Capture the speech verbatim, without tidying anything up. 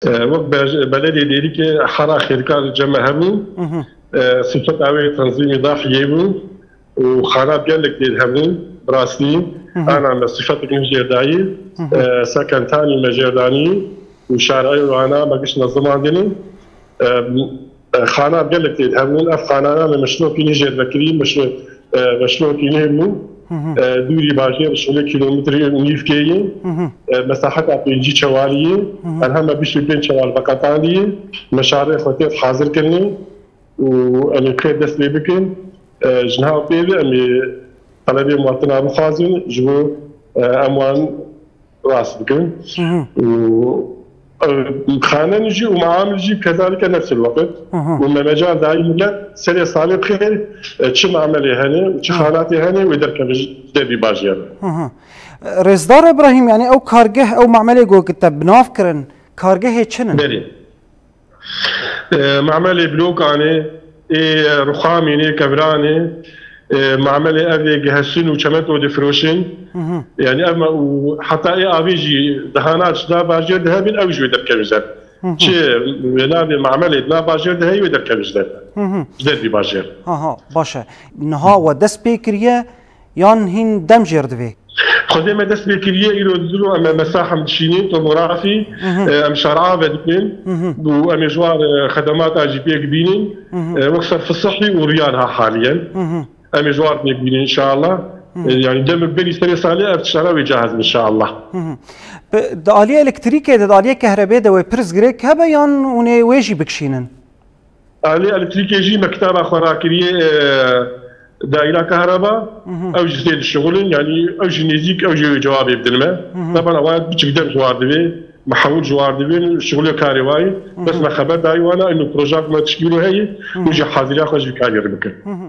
E, wek be-, beledê Dêrikê hera xêrkar cem me hebû. Mhm. E, sifeta wê tenzîmî dahiyê bû û xana gelek tê hebûn, bi rastî. Mhm. Ana me sifetek nijêr dayî, Mhm. e, sekentanî me jêr danî û şareyê wana me giş nezimandinî. E, e, xana gelek tê hebûn, ev xanana me mişlokî nijêr vekirî, mişlo-, e, mişlokî nê bû. Mhm. E, dûrî bajêr şûlê kîlometrê û nîvkê yî. Mhm. E, mesaheta pêncî çewalî yî. Mhm. Em heme bîst û pênc çewal veqetandî yî. Me şarê xwe tê hazir kirinî û em ê xêr dest pê bikin. E, ji niha pê ve em ê telebê muwatina bixwazin ji bo, e, em wan rast bikin. Mhm. Û, e, xanen jî û meamil jî kezalike nefs el wekit. Mhm. Û me mecal dayî millet serê salê bixêr, e, çi meamelê hene û çi Hı. xanatê hene wê derkeve ji dervî bajêr. Mhm. Rêzdar Îbrahîm, yanî ew kargeh, ew meamelê ku te bi nav kirin, kargehê çi ne? Belê. E, meamelê Blokanê, ê Ruxamînê, Kevranê, e, meamelê ev ê Gehesûn û Çemento difiroşin. Hı hı. Yani ev me û heta ê avê jî dihana ji nav bajêr de hebin, ew jî wê derkevin ji der. Hı hı. Çi wê navê meamelê di nav bajêr de heyî wê derkevin ji der. Hı hı. Ji dervî bajêr. Aha, baş e. Niha we dest pê kiriye yan hîn dem jêr divê? Xwedê me dest pê kiriye, îro di ziro em ê mesahem dişînîn, tomografî, Mhm. e, em şara ave dikin Mhm. û em ê ji wan, e, xedemata jî pêk bînin. Mhm. E, wek serf sihî û riyan ha haliyen. Mhm. Em ê ji wan pêk bînin inşallah. Mhm. E, yani demek berî serê salê ev tiştana wê cahizin inşallah. Mhm. Bi, di aliyê elektrîkê de, di aliyê kehrebê de wê pirsgirêk hebe yan hûn ê wê jî bikişînin? Alî elektrîkê jî me kitaba xwe rakiriye, e, daîra kehreba. Mhm. Ew jî tê dişixulin, yanî ew jî nêzîk, ew jî wê cewabê bidin me. Mhm. Taban ewa biçik dem ji war divê, me hewil ji war divê, şixulê karê wayî. Mhm. Bes me xeber dayî wana, ino proja ku me tişkî wilo heye, Mhm. hûn jî haziriya xwe ji vî karî re bikin. Mhm.